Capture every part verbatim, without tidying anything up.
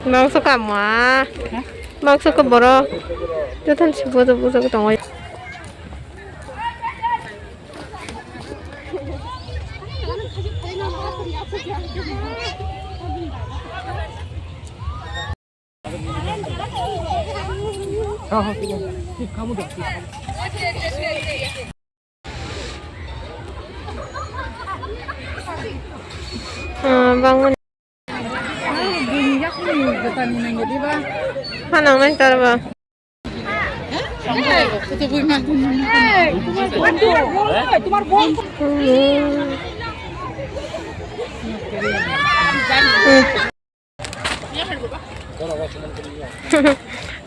Mangso kama. Mangso ke borok. Jotono se bodo bodo ke tongo. Ah, bangun. Hanang nai tarba.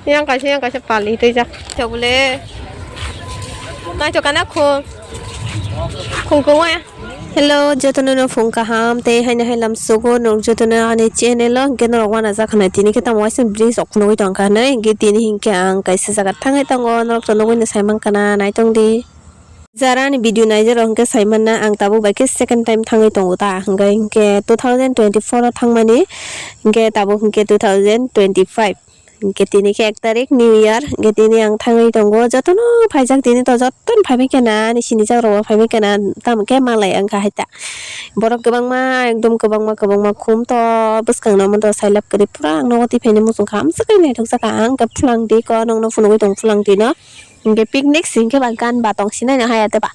Yang kaisa, yang kaisa pali twijak. Tobole. Naithok kana khung. Khung khung waya. Hello, jotono no phung kaham tei haino hai lam sugo nwng jotono ani channel o hwnkhe norok wanajak khna tini khe tamo waisa bridge rok phunugwi tongkha hinwi hwnkhe tini hwnkhe ang kaisa jaga thangwi tongo norok to nugwi no saimankha na naitongdi. Jara ani video naijakrok hwnkhe saimanna ang tabuk bai khe second time thangwi tongo ta hwnkhe hwnkhe two thousand twenty-four o thangmani hwnkhe tabuk hwnkhe two thousand twenty-five hwnkhe tini khe ek tarik new year hwnkhe tini ang thangwi tongo jotono phaijak tini to jotono phaibai khe na ani sinijakrok bo phaibai khe na tamo khe malai wngkha hai ta borok kwbangma ekdom kwbangma kwbangma khum to bwskang no omo to sailab kwrwi pura ang nogo twi phaini muchungkha amswk khe naithok jakha ang khe phulang twi ko nokno phunugwi tongo phulang twi no. Hingke picnic se hingke ba gan ba tong sinai no haya te ba.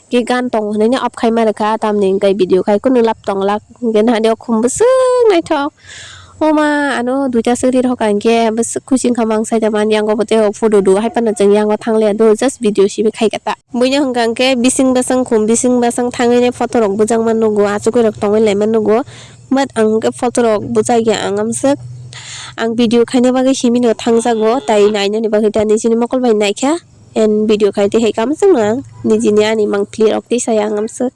Ke gan tongo hinui no off khai ma rwkha, tamni hingke video khai kunu lab tong lak. Hingke nahani o khum bwswk naithok. O ma, ano duita suri rok hingke bwswk khusi wngkha mang sai ta mani yango bo tei o photo do hai phano chwng yango thang lia do, just video simi khai kha ta. Buino hingka hingke bising bwswng khum, bising bwswng thangwi nai photo rok bwjakma nugo, achukwi rok tongwi laima nugo. But ang hingke photo rok bwchai ya ang amswk. Ang video khaina bagwi simi no thangjago, tai nainani bagwi da nijini mokol bai naikha. And video khai tei hai kamo chwng ang nijini ani mangpili rok tei saya ang amswk.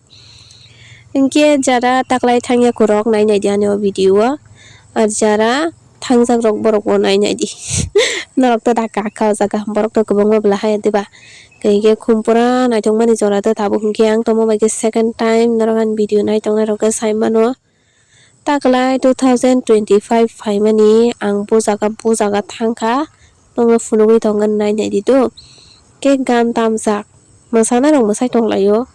Hingke jara taklai thangya kurok nai nai di ani o video o. Ar jara thangjak rok borok bo nai nai di. Norok to da kaka o jaga borok to kwbangma bwla haya diba. Hingke khum pura naithok mani jora to tabuk hingke ang tongma bai khe second time norok ani video nai tongnai rok khe sai mano. Taklai two thousand twenty-five phaimani ang bo jaga bo jaga thangkha, nokno phunugwi tongkha nai nai di do. Khe gan tamjak, mwsana rok mwsai tonglaio,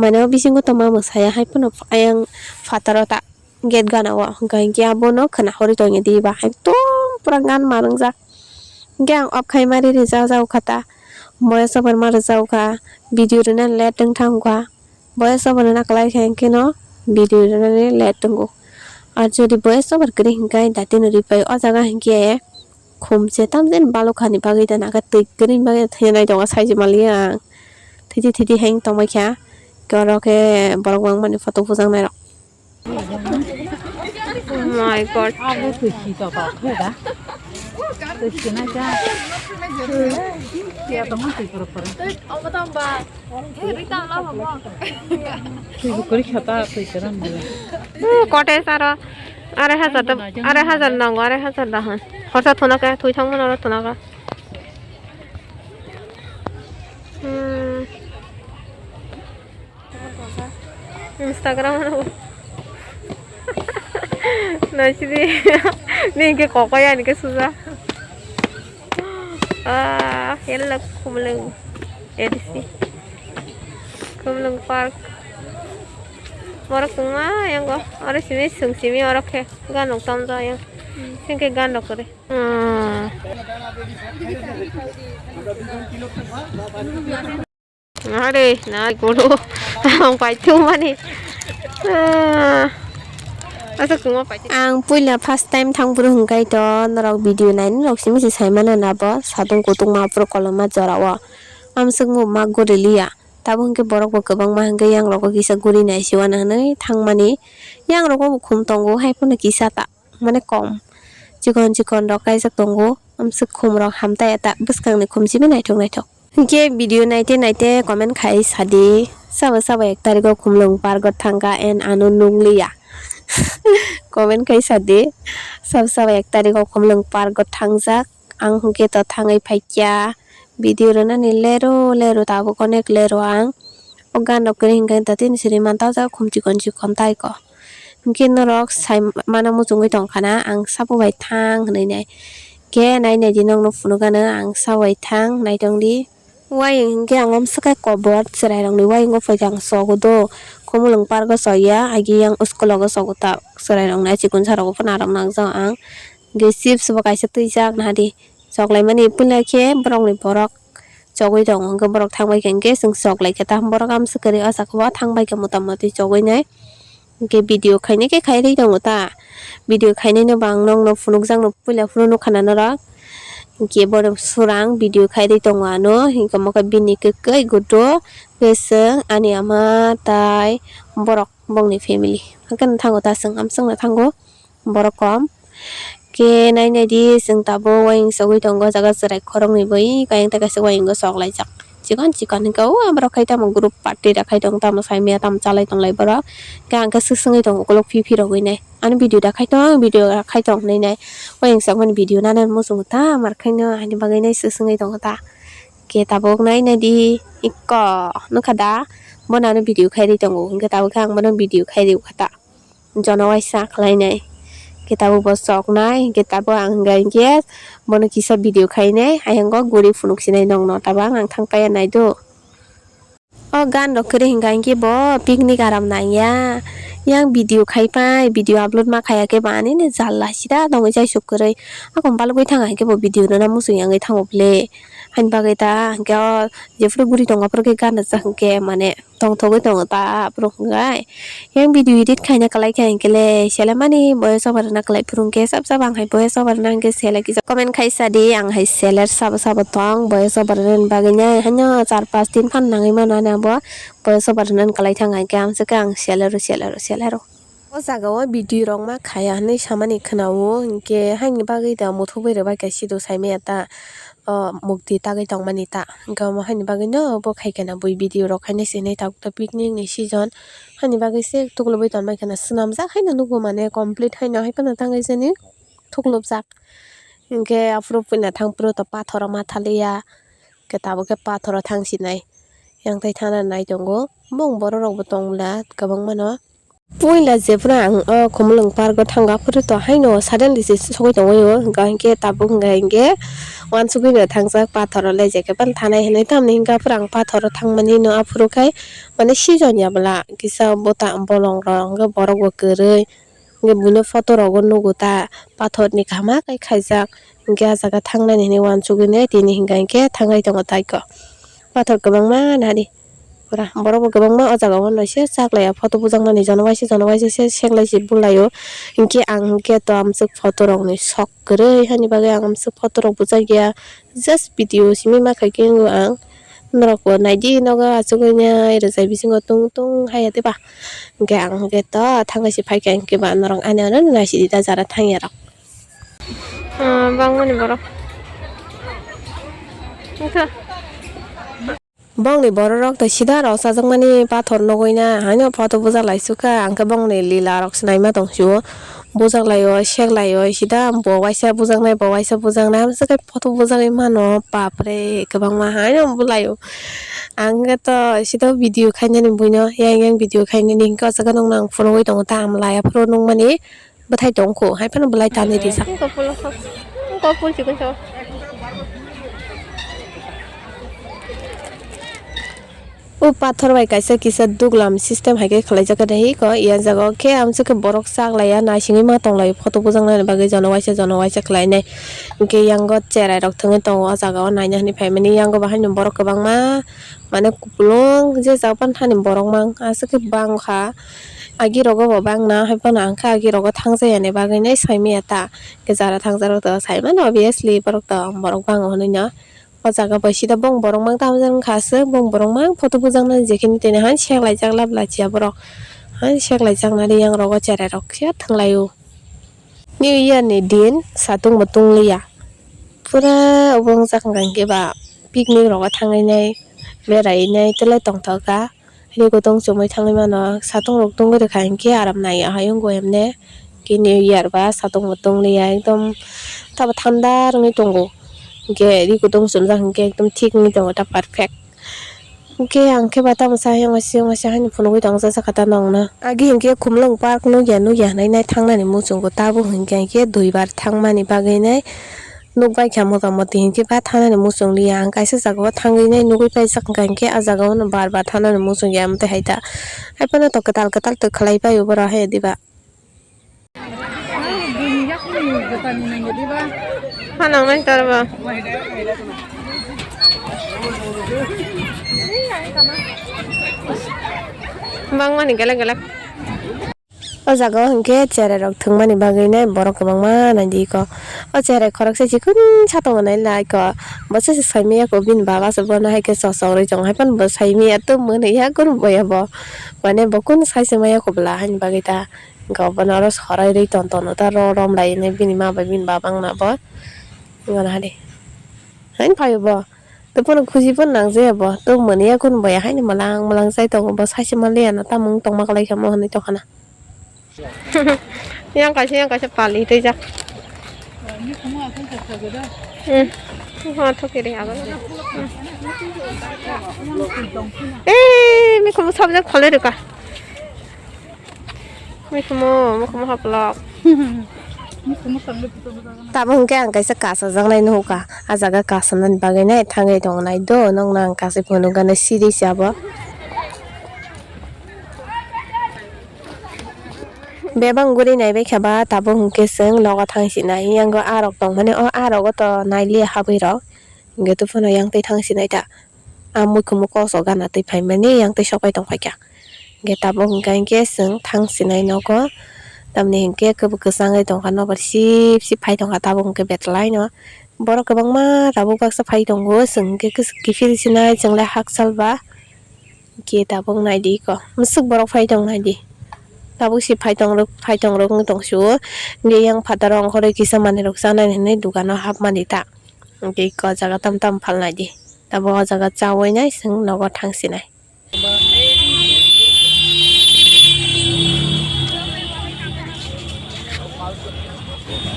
mane o bisingo tongma mwsaya hai phano ayang phataro ta gate gana o, hwnkha hinkhe abono khwna horwi tongya di ba, ekdom pura gan ma rwngjak. Hinkhe ang off khai mari rijak jak kha ta, boyos over ma rwjak kha, video rwna late wngthang kha. Boyes over no nakolai kha hinkhe no video rwnani late tongo. Ar jodi boyes over kwrwi hinkhe datino ripai o jaga hinkhe khum se tamjani balokani bagwi da naga twi kwrwini bagwi thwina nai tongo saiji manliya ang. Thwidi thwidi hai wng tongbai kha. Oro khe borok bangmani photo bujaknai rok. Oh my God. Abo twi si to ba khe da. Twi si nai kha. Khe tongma twi kwrwk kwrwk. Twi obo tong ba. Twi bo kwrwi kha ta, twi kwrwng bo. Cottage aro arai hajar to, arai hajar nango, arai hajar da hwn. Horsa thuna khe, twi thangmano oro thuna khe. Hmm. Instagram ano. Naisidi. Ni ke kokoi ani ke suja. Ah, hello Khumlwng. A D C. Khumlwng Park. Borok tongma yango. Oro simi sung simi oro khe. Ganok tamjak yang. Sing khe ganok kore. Hmm. Are, nai guru. Ang pai thumani. Ah. Asa kungma pai. Ang puila first time thang phuru hwnkhe to norok video nai norok simi se sai mano na bo satung kutung ma phuru koloma jora o. Amswk mo ma guri liya. Tabuk hwnkhe borok bo kwbangma hwnkhe yang rogo kisa guri nai se uanw hwnwi thangmani. Yang rogo bo khum tongo hai phano kisa ta. Mane kom. Chikon chikon rok kaijak tongo. Amswk khum rok hamtai ya ta bwskang ni khum simi naithok naithok. Hwnkhe video naite naite comment khai sadi. Sabo sabo ek tarikh o Khumlwng park o thangkha and ano nukliya. Comment khai sadi. Sabo sabo ek tarikh o Khumlwng park o thangjak. Ang hwnkhe to thangwi phaikya. Video rwnani lero lero tabuk onek lero ang. O gan rok kwrwi hwnkhe tatini siri mantausa khum chikon chikon taiko. Hwnkhe norok sai mano muchungwi tongkha na, ang sabo bai thang hwnwi nai. Khe nai nai di, nokno phunukgano ang sabo bai thang, naitong di. Wayeng hwnkhe ang amswkhe kobor chwrairokni wayengo phaikha ang chogo do. Khumulwng park o choya, agi yang school o chogo ta chwrairokni achikun sarogo phano narwk nangjak ang. Hwnkhe chips bo kaisa twijak nahadi. Choklaimani puila khe borokni borok chogwi tongo, hwnkhe borok thangbai kha hwnkhe chwng choklaikha, tamo borok amswk kwrwi o sakao thangbai kha mota moti chogwi nai. Hwnkhe video khainai khe khairwi tongo ta, video khainai no bo ang nokno phunukjak no puila phuru nukha na norok. Hwnkhe bono surang video khairwi tongo ano, hwnkhe omo khe bini kwkwui gudo, hwnkhe chwng ani ama tai borok bongni family hwnkhe no thango ta, chwng amswk no thango. Borok kom. Khe nai nai di, chwng tabuk wayeng chogwi tongo, o jaga chwrai khoroknwi bo, ih, kayang tei kaisa wayeng o choklaijak. Chikon chikon hwnkhe, o, aborok khai tamo group party rok khai tong, tamo saimaya, tamo chalai tonglai borok. Khe ang khe swk swngwi tongo, ukuluk phi phi rogwi nai. Ani video da khai tong, video da khai tong hinwi nai. Wayeng chokmani video nana muchungo ta, mar khaino, ani bagwi nai swk swngwi tongo ta. Khe tabuk nai nai di, ikko, nukha da? Bono ano video khairwi tongo, hwnkhe tabuk khe ang bono video khairwi kha ta. Jono waisa khlainai. Khe tabuk bo choknai, hwnkhe tabuk ang hwnkha hinkhe bono kisa video khainai, ayang o guri phunuk sinai nokno, tabuk ang thang paiya naido. O gan rok kwrwi hwnkha hinkhe bo picnic aram nangya. Yang video khaipai, video upload ma khaiya khe bo ani ni jalla sida tongwi chaisuk kwrwi. Akon balgwi thang hinkhe bo video rwna muchung yangwi thango bwle. Haini bagwi ta hinkhe o jephuru guri tongo aphuru khe gan rwjak hinkhe mane. Tongthogwi tongo ta borok hwnkhe. Yang video edit khaina kwlai kha hinkhe le selemani voice over rwna kwlai phuru hinkhe sab sab ang hai voice over rwna hinkhe selek kisa comment khaisa di, ang hai seler sabo sabo tong voice over rwna bagwi nai haino char pas din phan nangwi mano ani abo voice over rwna kwlai thang hinkhe amswkhe ang selero selero selero. O jaga o video rok ma khaya hinwi samani khwna o hinkhe haini bagwi da muthubwi rwbaikha sido saimaya ta. O mukti tagwi tongmani ta. Hwnkhe omo haini bagwino bo khaikhe na bui video rok haino se hinwi tabuk ta picnic ni season. Haini bagwi se tuklubwi tonmani kheno swnamjak haino nugo mane complete haino haiphano tangwi jani thuklubjak. Hwnkhe aphuru puila thang phuru to pathoro ma thaliya. Hwnkhe tabuk khe pathoro thang sinai. Yang tai thana nai tongo. Bong borok rokbo tongla kwbangmano. Puila jephuru ang o Khumulwng park o thangkha, aphuru to haino suddenly se sogwi tongwi o, hwnkha hinkhe tabuk hwnkha hinkhe uansugwino thangjak pathoro le, je khe phano thanai hinwi tamni hinkhe aphuru ang pathoro thangmani no aphuru khai mane season ya bwla kisa bota bolong rok hinkhe borok bo kwrwi hinkhe buino photo rogo nugo ta pathor ni kaham khe khaijak hinkhe ah jaga thangnani hinwi uansugwino tini hinkha hinkhe thangwi tongo taiko pathor kwbangma nari. Pura borok bo kwbangma o jaga o naisik chaklai ya photo bujaknani jono waisa jono waisa se seklai se bulai o. Hinkhe ang hinkhe to amswk photo rok ni sok kwrwi hani bagwi ang amswk photo rok bujak ya. Just video simi ma khai khe wngo ang. Norok bo nai di nogo achugwi nai rwjai bisingo tung tung hai ya de ba. Hinkhe ang hinkhe to thangwi se phai kha hinkhe ba norok ani ano nai sidi da jara thang ya rok. Ah, bangmani borok. Wngkha. Bongni bororok to sida rok chajakmani pathor nugwi na haino photo buja lai sukha, ang khe bongni lila rok se naima tong sio, bujak lai o, sek lai o, sida bo waisa bujaknai, bo waisa bujaknai, amswk khe photo bujagwi mano, bapre, kwbangma haino bwlai o. Ang khe to sida video khainani buino, yang yang video khainani, hinkhe o jaga nokno ang phunugwi tongo, ta amlai aphuru nukmani. Bwthai tong kho, hai phano bwlai tanwi rijak. Wngkha polo kho. Wngkha pol chikon sa. O pathor bai kaisa kisa duglam system hai khe khwlaijak khe nahi kho, iya jaga o khe amswk khe borok chak laiya, naisingwi ma tong lai o photo bujak nani bagwi jono waisa jono waisa khlai nai. Hinkhe yang o cherai rok thwngwi tongo o jaga o naina hinwi phai mani, yang o bo haino borok kwbangma. Mane kupulung je jak phano thani borok mang aswk khe bang kha. Agi rogo bo bang na hai phano ang khe agi rogo thang jaya ni bagwi nai sai manya ta. Khe jara thang jaro to sai mano obviously borok to borok bang o hwnwi no. O jaga bai sida bong borok mang tamo jani wngkha aswk bong borok mang photo bujak nani je khe tini han sek laijak lab lachiya borok. Han sek laijak nani yang rogo cherai rok khe thang lai o. New Year ni din satung bo tung liya. Pura obo wngjak hwnkha hinkhe ba picnic rogo thangwi nai, berai nai, tei lai tongthok kha. Rikutong chumui thangwi mano, satung rok tungwi rwkha hinkhe aram nai o hai wngo hemne. Khe New Year ba satung bo tung liya, ekdom tabo thanda wngwi tongo. Hinkhe rikutong chumjak hinkhe ekdom thik wngwi tongo ta perfect. Hwnkhe ang khe ba tamo sa yang si yang si haino phunugwi tong jasa kha ta nong na. Agi hwnkhe Khumlwng park nugya nugya hwnwi nai thangnani muchungo, tabuk hwnkhe ang khe duibar thangmani bagwi nai nukbai kha mota moti hwnkhe ba thangnani muchung liya. Ang kaisa jagao thangwi nai nugwi paijak hwnkha hwnkhe ah jagao no bar bar thangnani muchung ya amtwi hai ta. Hai phano to kwtal kwtal twi khlai pai o borok hai diba. Hanang nai tarba. Bangmani gelek gelek. O jaga o hwnkhe cherai rok thwngmani bagwi nai borok kwbangma nai di ko. O cherai khoroksa chikon sa tongo nai lai ko. Bo se saimaya ko bini baba se bono hai khe chosok rwi tongo hai phano bo saimaya to mwnwi ya kunu boya bo. Mane bo kunu sai se maya ko bwla haini bagwi ta. Hwnkhe obono oro sorai rwi ton tono ta ro rom lai nai bini ma bai bini baba wngna bo. Wngna hadi. Haino phaio bo. To bono khuji bo nang jaya bo. To mwnwi ya kunu boya haino mwlang mwlang chai tongo bo sai se manliya na tamo wng tongma kwlai kha mo hwnwi tongkha na. Yang kaisa yang kaisa pali twijak. Hmm. Ho thokiri agon. Hmm. Eh, mikhumu sabjak kholoi rwkha. Mikhumu, mikhumu haplok. Tamo hwnkhe ang kaisa kasajaknai nuhukha. Ah jaga kasanani bagwi nai thangwi tongo nai do. Nokno ang kasui phunukha nai siri se abo. Bebak guri naibai kha ba tabuk hwnkhe chwng nogo thang sinai. Yang o ah rok tongmani o ah rogo to nailiya habwi rok. Hwnkhe tei phano yang twi thang sinai ta. Ah muikhumu koso gana twi phaimani yang twi sok pai tong phaikha. Hwnkhe tabuk hwnkha hinkhe chwng thang sinai nogo. Tamni hinkhe kwbwi kwchangwi tongkha nobar sip sip phai tongkha tabuk hwnkhe betlaino. Borok kwbangma tabuk baksa phai tongo chwng hwnkhe kiphil sinai chwng lai hakchal ba. Hwnkhe tabuk naidi eko, mwswk borok phai tong naidi. Tabuk se phai tong rwk, phai tong rwk wng tong sio. Hwnkhe yang phataro ongkhorwi kisa manwirok chanani hinwi dukano hapmani ta. Hwnkhe eko o jaga tam tam phalnaidi. Tabuk o jaga chawi nai chwng nogo thang sinai.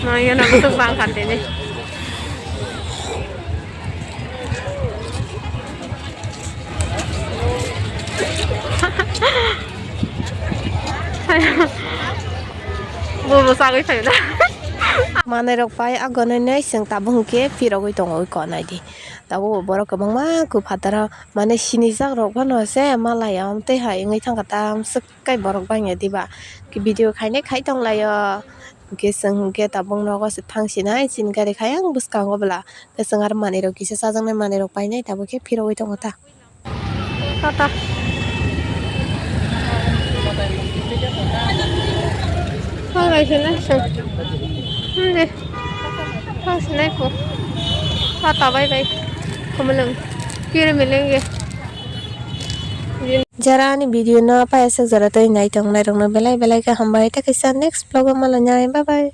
Maya na kutuk bang kante ne. Bobo sagwi phaio da. Manwirok pai agonwi nai chwng tabuk hwnkhe phirogwi tongo oi konai di. Tabuk bo borok kwbangma khe phataro. Mane sinijak rok phano se malai ya, tei hai wngwi thangkha ta, mwswk kai borok bangya diba. Video khainai khai tonglaio. Hwnkhe chwng hwnkhe tabuk nogo se thang sinai, chini gari khe ayang bwskango bwla. Hwnkhe chwng aro manwirok kisa chajaknai manwirok painai, tabuk khe phirogwi tongo ta. Tata. Thang lai sinai chwng. Hwndi. Thang sinai kho. Tata bye bye. Khumulwng. Kiri milwng ye. Jara ani video no payasuk jora tei nai tongnai rok no belai belai khe hambai tei kaisa next vlog o malai nai bye bye.